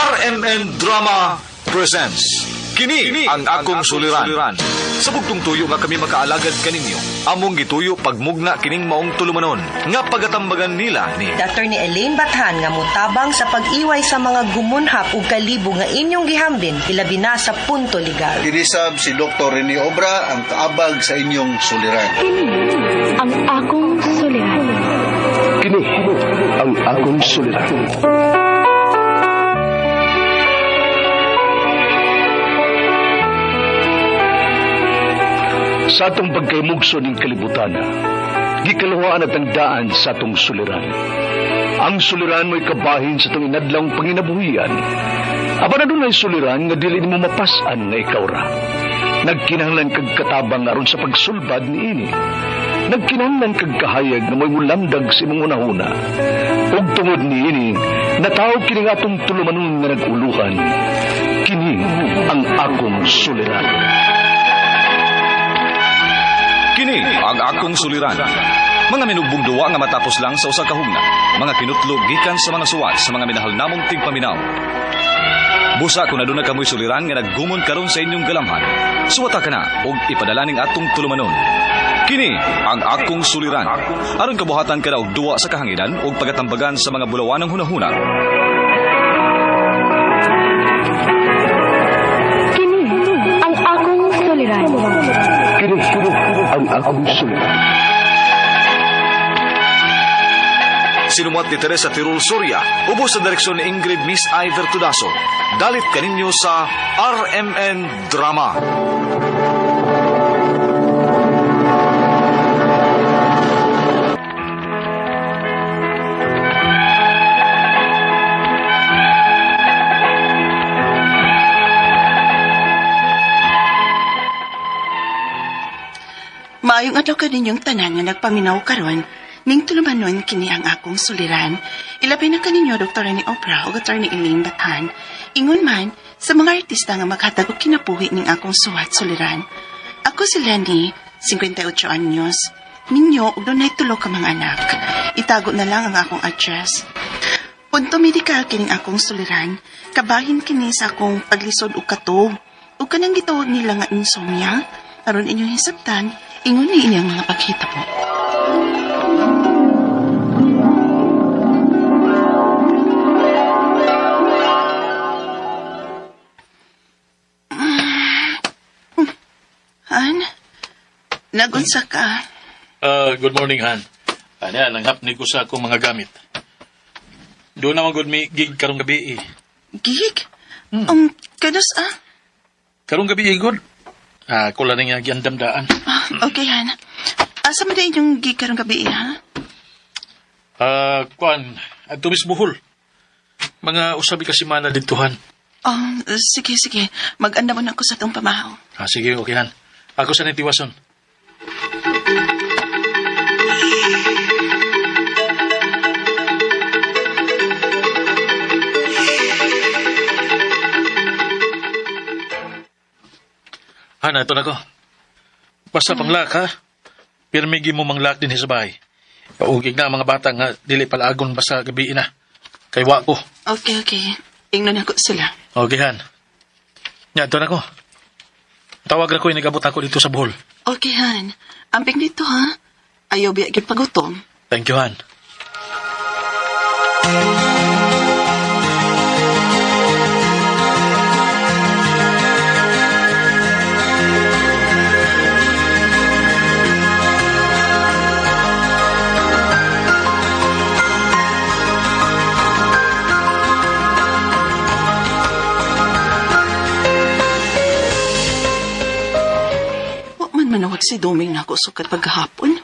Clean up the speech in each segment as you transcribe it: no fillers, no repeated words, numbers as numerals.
RMN Drama presents Kini ang akong suliran. Sa bugtong tuyo nga kami makaalagad kaninyo, among gituyo pagmugna kining maong tulumanon nga pagatambagan nila ni Attorney Elaine Bathan nga motabang sa pag-iway sa mga gumunhap ug kalibo nga inyong gihambin ilabi na sa punto legal. Kinisab si Dr. Rene Obra ang kaabag sa inyong suliran. Kini ang akong suliran. Kini ang akong suliran. Sa atong pagkaymugso ning kalibutan, gikaluhaan at ang daan sa atong suliran. Ang suliran mo'y kabahin sa atong inadlawng panginabuhian. Apan adunay suliran nga dili nimo mapas-an nga ikaw ra. Nagkinahanglan kag katabang aron sa pagsulbad niini. Nagkinahanglan kag kahayag nga mo'y mulamdag sa imong hunahuna. Ug tungod niini, nataw kini nga atong tulumanon nga nag-uluhan. Kini ang akong suliran. Kini ang akong suliran. Mga minugbong duwa nga matapos lang sa usa ka hugna. Mga kinutlog gikan sa mga suwat sa mga minahal namong tigpaminaw. Busa kung aduna kamoy suliran nga naggumon karon sa inyong galamhan. Suwata ka na og ipadala ning atong tulumanon. Kini ang akong suliran. Aron kabuhatan ka na og duwa sa kahanginan ug pagatambagan sa mga bulawanang hunahuna. Kini ang akong suliran. Kini ang akong suliran. Sinumuat ni Teresa Tirul Soria, ubos sa direksyon ni Ingrid Miss Iver Tudaso. Dalit kaninyo sa RMN Drama. Maayong adlaw kaninyong tanan nga nagpaminaw karon ning tulumanon kini ang akong suliran. Ilabi na kaninyo Dr. ni Oprah ug Attorney Elaine Bathan. Ingon man sa mga artista nga maghatag og kinabuhi ning akong suwat suliran. Ako si Lenny, 58 anyos. Minyo ug dunay tulo ka mga anak. Itago na lang ang akong address. Punto medikal kining akong suliran. Kabahin kini sa akong paglisod og katog. Ug kanang gitawag nila nga insomnia. Aron inyong hisabtan, ingon ni inyang mga paghitabo. Han, nagunsa ka. Good morning, Han. Ano, nanghapni ko sa akong mga gamit. Doon naman good may gig karong gabi eh. Gig? Kanus ah? Karong gabi eh, good. Ah, kula na nga giandamdaan. Ah, okay, Han. Asa man na inyong gig karong gabi eh, ha? Ah, kuan, adto mis Bohol. Mga usabi ka semana dito, Han. Oh, sige, sige. Mag-anda mo na ako sa itong pamahaw. Ah, sige, okay, Han. Ako sa nitiwason. Han, ito na ko. Basta panglak, ha? Pirmigi mo manglak din sa bahay. Paugig na ang mga bata nga dili palaagon basta gabi na. Kay wa ko. Okay, okay. Ingnon ako sila. Okay, Han. Nya, ito na ko. Tawag na ko, inigabot ako dito sa Bohol. Okay, Han. Amping dito, ha? Ayaw biya gyud pagutom. Thank you, Han. Wa man manawag si Doming na ako sukat paghapon.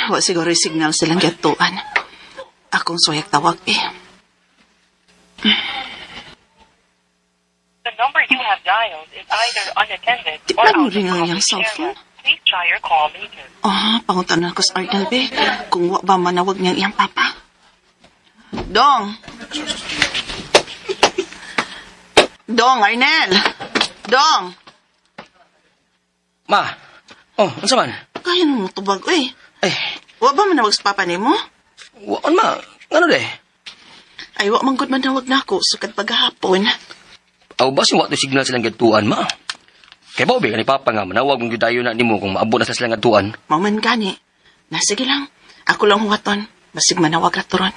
Wa siguro yung signal silang gatuan. Akong suyak tawag eh. The number you have dialed is either unattended Di or ba mo out of ring ang iyang coverage cellphone? area. Please try your call later. Ah, pangutan na ako sa Arnel, be. Kung wa ba manawag niyang iyang papa. Dong! Dong, Arnel! Dong! Ma, oh, unsa man? Kaya nang mutubag, uy. Eh, Wa ba manawag sa papa nimo? waon ma, ngano de? Ay, wa man gud manawag nako sukad paghapon. Aw ba wa to signal silang gadtuan ma? Kay ba ni papa nga manawag mong gyud na nimo kung maabot na sa silang gadtuan. Mao man gani. Na sige lang. Ako lang huwaton. Basig manawag ra turon.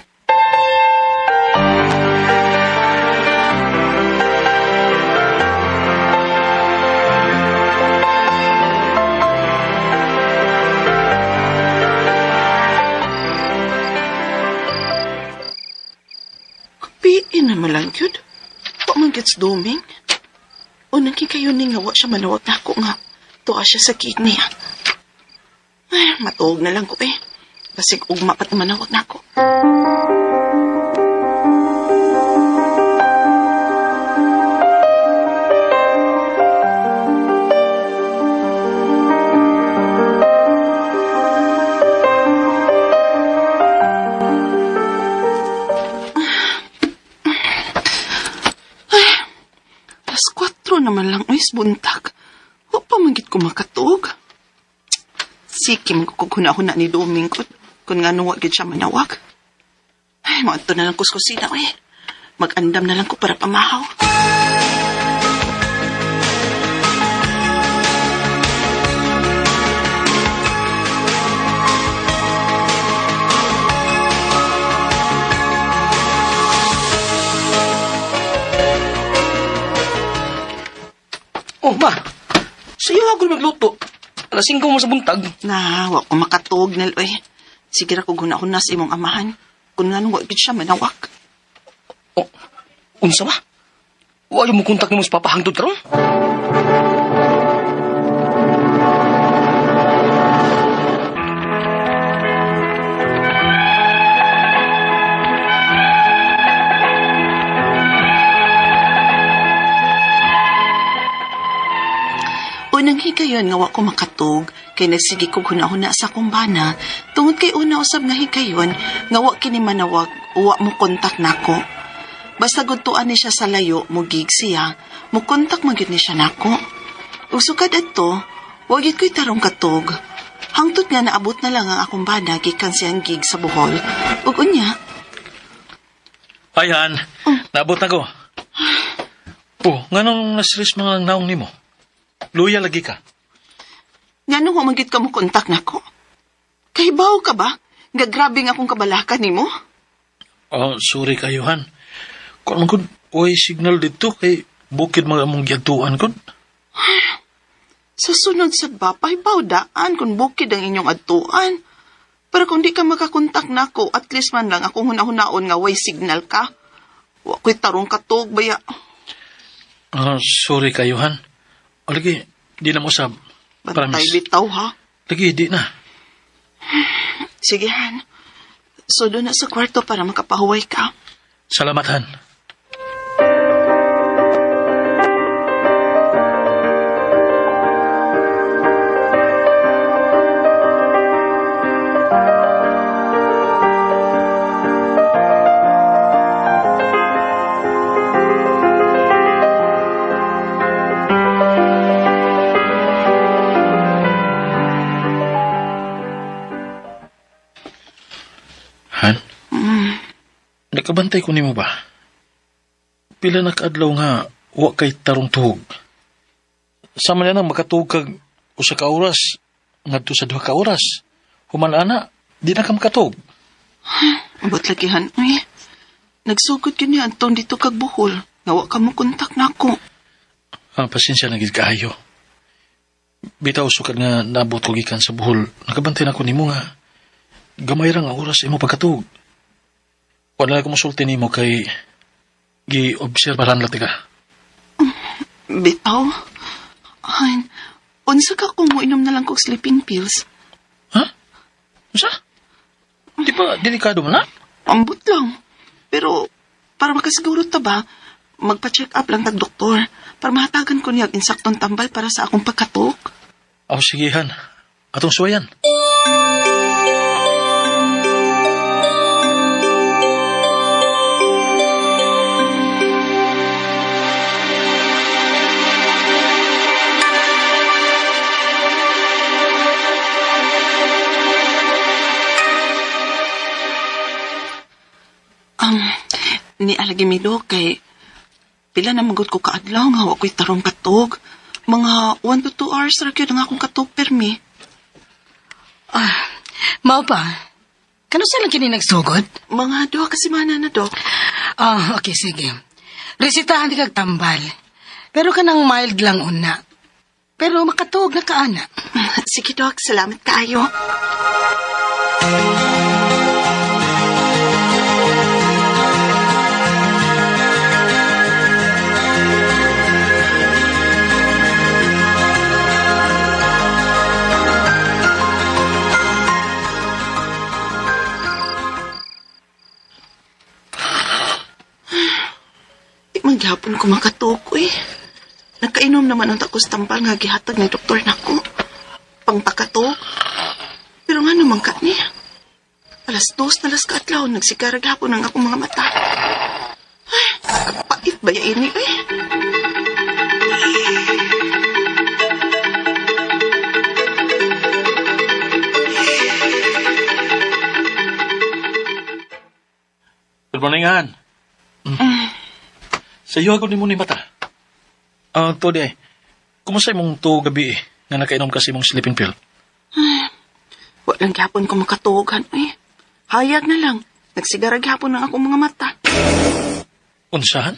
Kapiin na malang yun. Wa man gits duming. Unang kayo ni nga wa siya manawag na ako nga. Tuwa siya sa gig niya. Ay, matuog na lang ko eh. Basig ugma pat manawag na ako. Ay, 4:00 naman lang, uy, buntag. Wa pa man gid ko makatuog. Sige, magkukughuna-huna ni Doming ko kung nga nuwa gid siya manawag. Ay, maadto na lang ko sa kusina, uy. Mag-andam na lang ko para pamahaw. Oh ma, sa iyo ako magluto. 5:00 mo sa buntag. Na, wa ko makatuog nil, uy. Sige ra ko guna-huna sa imong amahan. Kung nga nuwa gid siya manawag. Oh, unsa ba? Wa mo kontak nimo sa papa hangtod karon? Unang higayon nga wa ko makatug kay nagsige kog huna-huna sa akong bana tungod kay una usab nga higayon nga wa kini manawag wa mo kontak nako. Basta gudtuan ni siya sa layo mo gig siya, mo kontak man gyud ni siya nako. Ug sukad adto, wa gyud ko'y tarong katug. Hangtod nga naabot na lang ang akong bana gikan siyang gig sa Bohol. Ug unya, Ay, Han. Naabot na ko. Oh, nganong nasris mga naong nimo? Luya lagi ka. Ngano wa man gyud ka mo kontak nako? Kahibaw ka ba? Nga grabe nga akong kabalakan nimo? Oh, sorry kayo, Han. Kung man kun, uy, signal dito kay bukid mga among giadtuan kun. Sa sunod sa ba, pahibaw daan kung bukid ang inyong adtuan. Pero kung di ka makakontak nako, at least man lang akong huna-hunaon nga way signal ka. Wa ko'y tarong katog baya. Ah, sorry kayo, Han. O lagi, di na mo usab. Bantay Promise. bitaw ha. Lagi, di na. Sige Han. So doon na sa kwarto para makapahuway ka. Salamat, Han. Han? Nakabantay ko nimo ba? Pila na kaadlaw nga wa kay tarong tuhog. Sama na nang makatuog kag usa ka oras ngadto sa 2 ka oras. Human ana, di na ka makatuog. Abot lagi Han, uy. Nagsugod yun niya antong dito kag Bohol. Nga wa ka mo kontak nako. Ah, pasensya na gid kaayo. Bitaw sukad nga naabot ko gikan sa Bohol. Nakabantay na ko nimo nga gamay ra nga oras imo pagkatuog. Wala ko mosulti nimo kay gi-obserbaran lang ka. Bitaw. Han, unsa ka kung moinom na lang kog sleeping pills? Ha? Unsa? Di ba delikado man na? Ambot lang. Pero para makasiguro ta ba, magpa-check up lang tag doktor para mahatagan ko niya ang insaktong tambal para sa akong pagkatok. Aw, sige, Han. Atong suwayan. Lagi mi, Dok, kay pila na magod ko kaadlaw nga wa ko'y tarong katog. Mga 1 to 2 hours ra gyud ang akong katog permi. Ah, mao pa. Kano sa lang kini nagsugod? Mga 2 ka semana na, Dok. Ah, okay, sige. Resitahan di kag tambal. Pero kanang mild lang una. Pero makatuog na ka, ana. Sige, Dok. Salamat kaayo. Di man gihapon ko makatuog ko eh. Nakainom naman ang takos tambal nga gihatag ni doktor nako. Pangpakatog. Pero nga naman ka niya. 2:00 na las kaadlaw, nagsigarag hapon ang akong mga mata. Ay, kapait ba ya ini eh? Good morning, Han. Sa iyo ako ni mo ni mata. Ah, to di ay. Kumusta imong tuo gabi eh, nga nakainom kasi imong sleeping pill? Walang gihapon ko makatuogan eh. Hayag na lang. Nagsigarag hapon ang akong mga mata. Unsahan?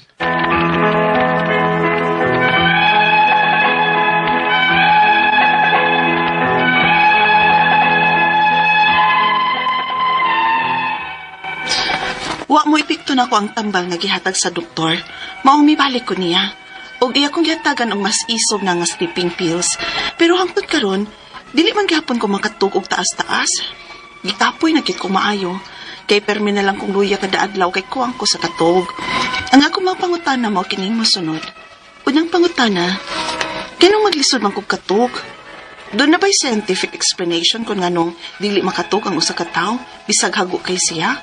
Wa mo epekto na ko ang tambal nga gihatag sa doktor. Maong mibalik ko niya. Og iya kong gihatagan og mas isog na nga sleeping pills. Pero hangtod karon, dili man gihapon ko makatug og taas-taas. Gikapoy na gid ko maayo. Kay permi na lang kong luya kada adlaw kay kuwang ko sa katog. Ang akong mga pangutana mao kining mosunod. Unang pangutana, kanong maglisod man kog katog? Doon na ba'y scientific explanation kung nganong dili makatog ang usa ka tawo bisag hago kay siya?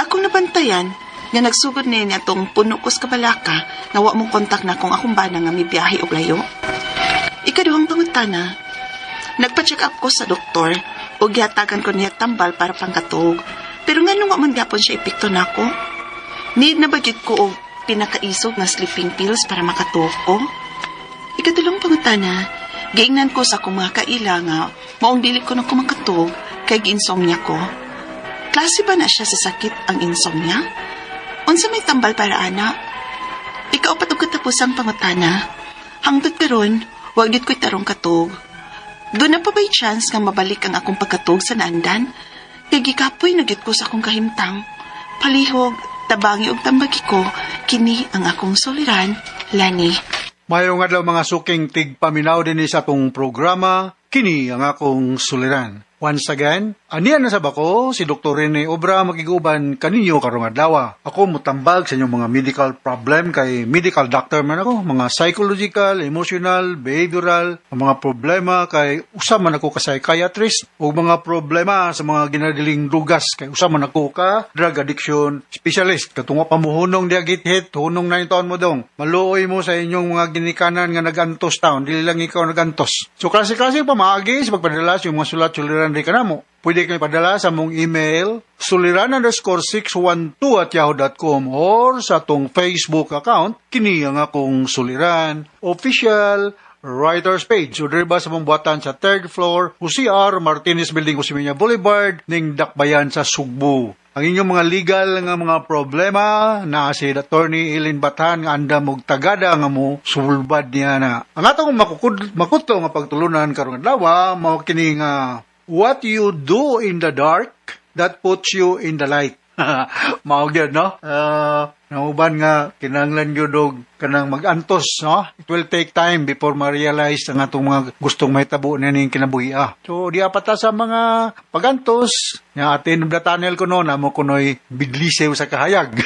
Akong nabantayan nga nagsugod niya niya atong puno ko sa kabalaka nga wa mo kontak na kung akong bana nga mibiyahe og layo. Ikaduhang pangutana, nagpa-check up ko sa doktor ug gihatagan ko niya tambal para pangkatog. Pero nganong wa man gapon siya epekto nako? Need na ba gyud ko og pinakaisog nga sleeping pills para makatuog ko? Ikatulong pangutana, giingnan ko sa akong mga kaila nga maong dili ko na ko makatuog kay gi-insomnia ko. Klase ba na siya sa sakit ang insomnia? Unsa may tambal para ana? Ikaupat og katapusang pangutana. Hangtod karon, wa gyud ko'y tarong katog. Doon na pa ba'y chance nga mabalik ang akong pagkatog sa naandan? Kay gikapoy na gyud ko sa akong kahimtang. Palihog, tabangi og tambagi ko, kini ang akong suliran, Lani. Mayong adlaw mga suking tigpaminaw dinhi sa atong programa, kini ang akong suliran. Once again, aniya na sab ako, si Dr. Rene Obra, makiguban kaninyo karong adlaw. Ako mutambag sa inyong mga medical problem kay medical doctor man ako, mga psychological, emotional, behavioral, ang mga problema kay usa man ako ka psychiatrist, ug mga problema sa mga ginadiling dugas kay usa man ako ka drug addiction specialist. Katong wa pa mohunong diha githit, hunong na taon mo dong. Maluoy mo sa inyong mga ginikanan nga nagantos taon, dili lang ikaw nagantos. So klase-klase pamaagi sa pagpadala sa inyong mga sulat suliran di kanamo. Pwede kayo padala sa mong email suliran_612@yahoo.com or sa atong Facebook account kini ang akong suliran official writers page. O diri ba sa mong buhatan sa 3rd floor Jose R. Martinez Building, Osmeña Boulevard, ning Dakbayan sa Sugbo. Ang inyong mga legal nga mga problema na si Attorney Eileen Bathan nga andam og tagada nga mo sulbad niya na. Ang atong makutlo nga pagtulunan karong adlaw mao kini nga what you do in the dark that puts you in the light. Mao gyud, no? Nauban nga kinahanglan gyud og kanang mag-antos, no? It will take time before ma-realize ang atong mga gustong mahitabo nining kinabuhi. So diya pa ta sa mga pagantos nga at end of the tunnel kuno namo kunoy bidlisew sa kahayag.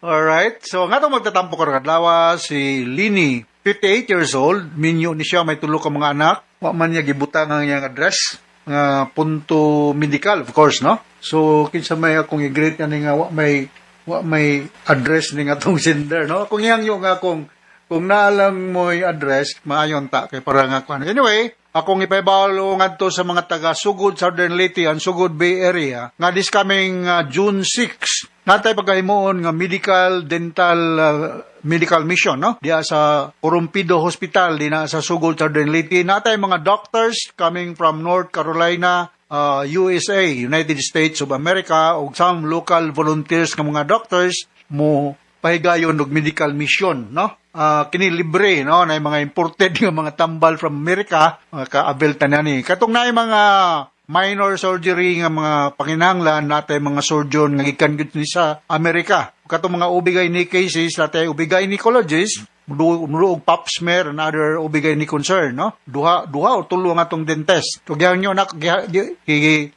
Alright. So nga atong magtatampo karong adlaw si Lini, 58 years old, minyo ni siya, may tulo ka mga anak. Wa man niya gibutang ang iyang address nga punto medical, of course, no? So kinsa may akong i-greet ani nga wa may address ni nga atong sender, no? Kung iyang yung nga kung naalang mo'y address, maayon ta kay para nga kuan. Anyway, akong ipaibalo ngadto sa mga taga Sugod, Southern Leyte and Sugod Bay Area nga this coming June 6 Natay pagkahimuon nga medical, dental, medical mission, no? Diya sa Corumpido Hospital, dina sa Sugod, Southern Leyte. Natay mga doctors coming from North Carolina, USA, United States of America, ug some local volunteers nga mga doctors mo pahigayon og medical mission, no? Kini libre, no? Na mga imported nga mga tambal from America, mga ka-avail tanan ni. Katong naay mga minor surgery nga mga panginahanglan, natay mga surgeon nga gikan gyud ni sa Amerika. Katong mga OB-GYN cases, natay OB-gynecologist, muduo og pap smear and other OB-GYN concern, no? Duha, duha o tulo ang atong dentist. So, gihan nyo na,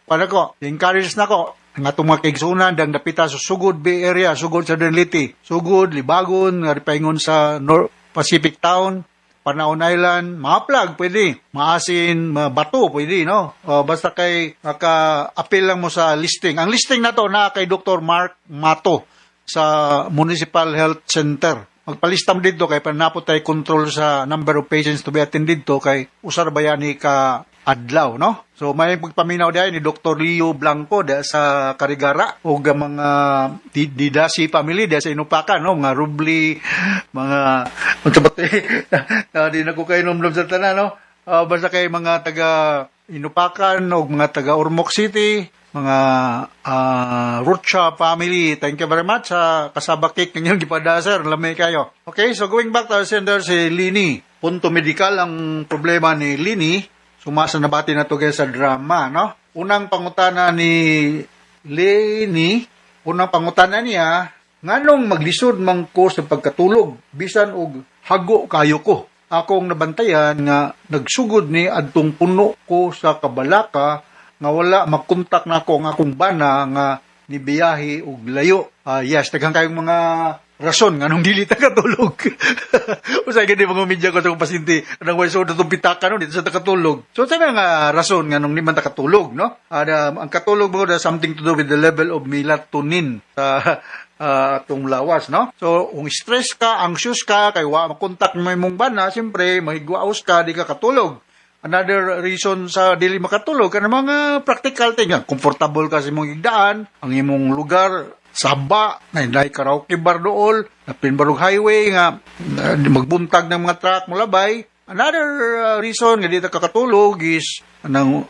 para ko, encourage na ko, ang atong mga kaigsunan, dang dapita sa Sugod Bay Area, Sugod sa Leyte, Sugod, Libagon, nga paingon sa North Pacific Town, Panaon Island, Mahaplag, pwede. Maasin, Bato, pwede, no? O, basta kay maka-appeal lang mo sa listing. Ang listing na to na kay Dr. Mark Mato sa Municipal Health Center. Magpalista mo dito kay panapot tay control sa number of patients to be attended to kay usar ba ni ka adlaw, no? So may pagpaminaw diay ni Dr. Leo Blanco da sa Carigara ug ang mga Didasi family da sa Inupakan, no? Mga Rubli, mga unsa ba to, na di na ko kayo nomnom sa tanan, no? Basta kay mga taga Inupakan ug mga taga Ormoc City, mga Rocha family, thank you very much sa cassava cake ninyong gipada, sir. Lamay kayo. Okay, so going back to our sender, si Lini. Punto medical ang problema ni Lini. Sumasa nabati na to guys sa drama, no? Unang pangutana ni Lini, unang pangutana niya, nganong maglisod man ko sa pagkatulog, bisan og hago kayo ko? Akong nabantayan nga nagsugod ni adtong puno ko sa kabalaka nga wala makontak na ako ang akong bana nga nibiyahe og layo. Yes, daghan kayong mga rason nganong dili ta katulog. Usay gani mga media ko sa akong pasyente, anang way so itong pitaka no dito sa katulog. So sa mga rason nganong di man ta katulog, no? Ang katulog mo has something to do with the level of melatonin sa atong lawas, no? So, kung stress ka, anxious ka, kay wa makontak mo imong bana, siyempre, mahigwaos ka, di ka katulog. Another reason sa dili makatulog, kanang mga practical thing, nga, comfortable ka sa imong higdaan, ang imong lugar, saba, na hindi karaoke bar dool, na Pinbarog Highway, nga magbuntag ng mga truck mulabay. Another reason nga di ta kakatulog is anang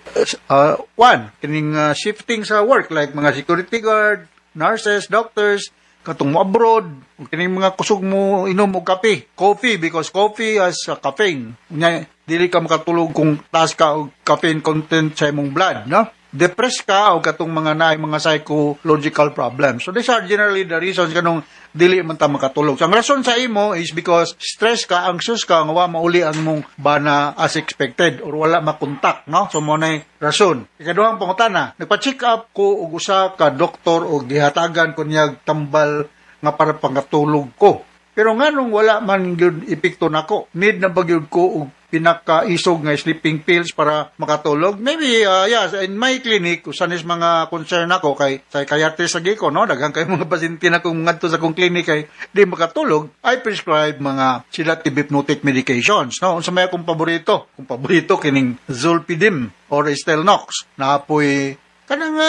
one, kining shifting sa work like mga security guard, nurses, doctors, katong mo abroad, ug kining mga kusog mo inom og kape, coffee, because coffee has caffeine. Unya dili ka makatulog kung taas ka og caffeine content sa imong blood, no? Depressed ka o katong mga naay mga psychological problems. So these are generally the reasons kanong dili man ta makatulog. So ang rason sa imo is because stress ka, anxious ka, nga wa mauli ang imong bana as expected or wala makontak, no? So mo nay rason. Ikaduhang pangutana, nagpa-check up ko og usa ka doktor og gihatagan ko niya tambal nga para pangatulog ko. Pero nganong wala man gyud epekto nako? Need na ba gyud ko og pinakaisog nga sleeping pills para makatulog? Maybe, yes, in my clinic, usan is mga concern ako kay psychiatrist lagi ko, no? Daghan kay mga pasyente na kung ngadto sa akong clinic kay di makatulog, I prescribe mga sedative hypnotic medications, no? Unsa may akong paborito? Kung paborito kining Zolpidem or Stilnox. Napoy kanang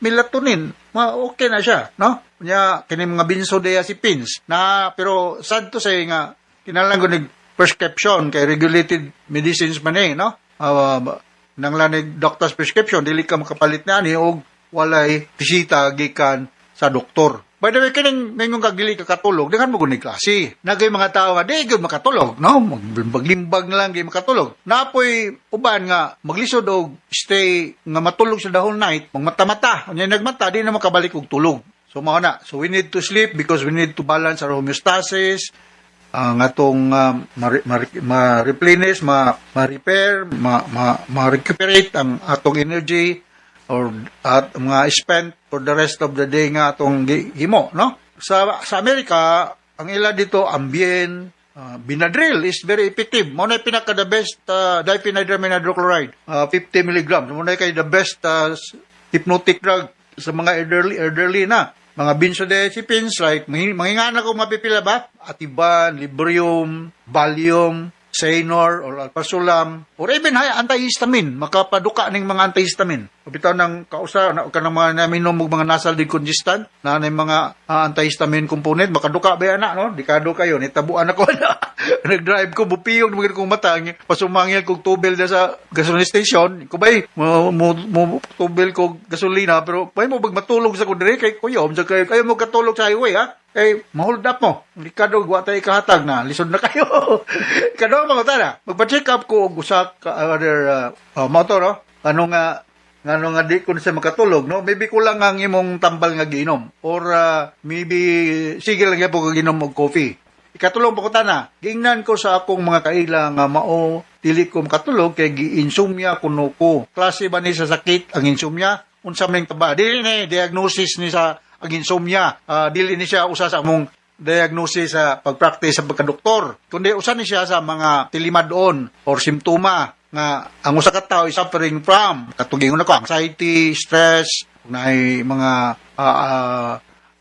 melatonin, ma okay na siya, no? Nya kini mga benzodiazepines na, pero sad to say nga kinahanglan ko nig prescription kay regulated medicines man eh, no? Nang lanig doctor's prescription, dili ka makapalit na ani og walay bisita gikan sa doktor. By the way, kining mingon kag dili ka katulog, daghan mo gud ni klase. Nagay mga tao nga di gyud makatulog, no? Maglimbag na lang di makatulog. Napoy uban nga maglisod og stay nga matulog sa the whole night, magmata-mata. Unya nagmata di na makabalik og tulog. So mao na. So we need to sleep because we need to balance our homeostasis, ang atong ma-replenish, ma-repair, ma-recuperate ang atong energy or at mga spent for the rest of the day nga atong himo, no? Sa Amerika, ang ila dito Ambien, Benadryl is very effective. Mao na pinaka the best, diphenhydramine hydrochloride, 50 milligrams. Mao na kay the best hypnotic drug sa mga elderly na. Mga benzodiazepines like mangingana ko mapipila ba? Ativan, Librium, Valium, Xanor or Alprazolam or even hay antihistamine, makapaduka ning mga antihistamine. Bitaw ng kausa na kanang mga naminom og mga nasal decongestant na nay mga antihistamine component, makaduka ba ana, no? Dikado kayo nitabuan ako na. Nag-drive ko, bupiyog na kong mata, pasumangil kog tubel na sa gasoline station ko bay mo tubel ko gasolina, pero bay mo bag matulog sa ko dire kay kuyom sa kayo kayo mo katulog sa highway, ha, kay ma-hold up mo. Likado wa tay kahatag na lisod na kayo. Kano mga tara, magpa-check up ko og usa ka other motor, no? Ano nga ngano nga di ko na siya makatulog, no? Maybe kulang ang imong tambal nga giinom or maybe sige lang gyapon ka giinom og coffee. Ikatulong pa ko tana, giingnan ko sa akong mga kaila nga mao dili ko makatulog kay gi-insomnia kuno ko. Klase ba ni sa sakit ang insomnia? Unsa man taba? Dili ni diagnosis ni sa ang insomnia. Dili ni siya usa sa among diagnosis sa pagpractice sa pagkadoktor. Kundi usa ni siya sa mga tilimadon or simptoma nga ang usa ka tawo is suffering from. Katong giingon nako, anxiety, stress, naay mga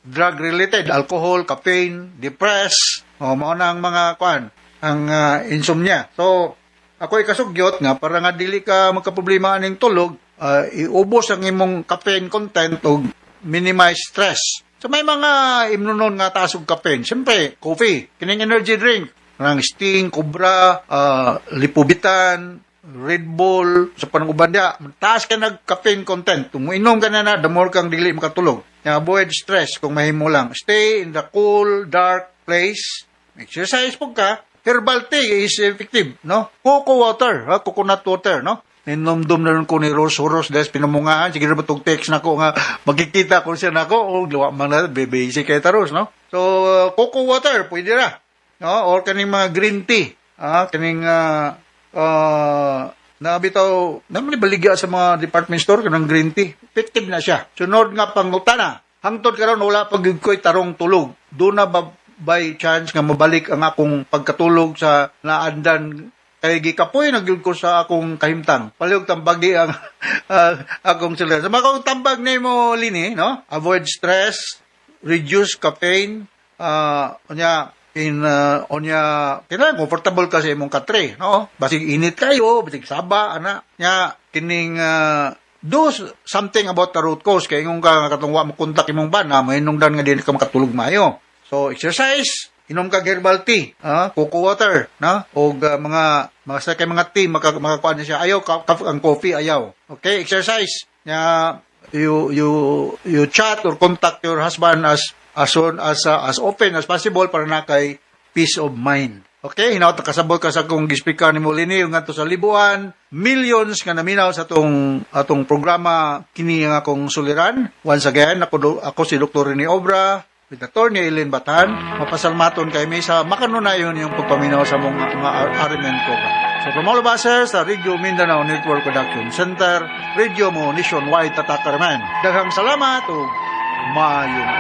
drug related, alcohol, caffeine, depressed, o mao na ang mga kuan, ang insomnia. So ako ikasugyot nga para nga dili ka magkaproblema aning tulog, iubos ang imong caffeine content ug minimize stress. So may mga imnonon nga taas og caffeine. Siyempre, coffee, kining energy drink, ng Sting, Cobra, Lipovitan, Red Bull, sa panang uban diya, taas ka nag caffeine content. Kung inom ka na na, the more kang dili makatulog. Kaya avoid stress kung mahimo lang. Stay in the cool, dark place. Exercise po ka. Herbal tea is effective, no? Coco water, ha? Coconut water, no? Ninomdom na rin ko ni Rose Horos des pinamungahan. Sige na ba itong text na ko nga magkikita ko siya nako o luwa man na basic kay taros, no? So, coco water, pwede ra. No? Or kaning mga green tea. Ah, kaning na bitaw naman baligya sa mga department store kanang green tea. Effective na siya. Sunod nga pangutana. Hangtod karon wala pa gyud ko'y tarong tulog. Doon na ba by chance nga mabalik ang akong pagkatulog sa naandan kay gikapoy na gyud ko sa akong kahimtang. Palihog tambagi ang akong sila. Sa mga tambag nimo lini, no? Avoid stress, reduce caffeine, unya in unya kailangan comfortable ka sa imong katre, no? Basig init kayo, basig saba ana. Nya kining do something about the root cause kay ingon ka nga katong wa mo kontak imong bana, mahinungdan nga dili ka makatulog maayo. So exercise, inom ka herbal tea, coco water, no? Og mga sa kay mga tea makakuan siya. Ayaw ang coffee ayaw. Okay, exercise. Nya you chat or contact your husband as soon as often as possible para na kay peace of mind. Okay, hinaot kasabot ka sa akong gispika ni Molini ngadto sa Libuan, millions nga naminaw sa atong programa kini nga akong suliran. Once again, ako si Dr. Rene Obra with Attorney Eileen Batan. Mapasalmaton kay mi sa makanunayon yung pagpaminaw sa mga RMN program. So from all of us here sa Radio Mindanao Network Production Center, Radio Mo Nationwide Tatak Carmen. Daghang salamat ug maayong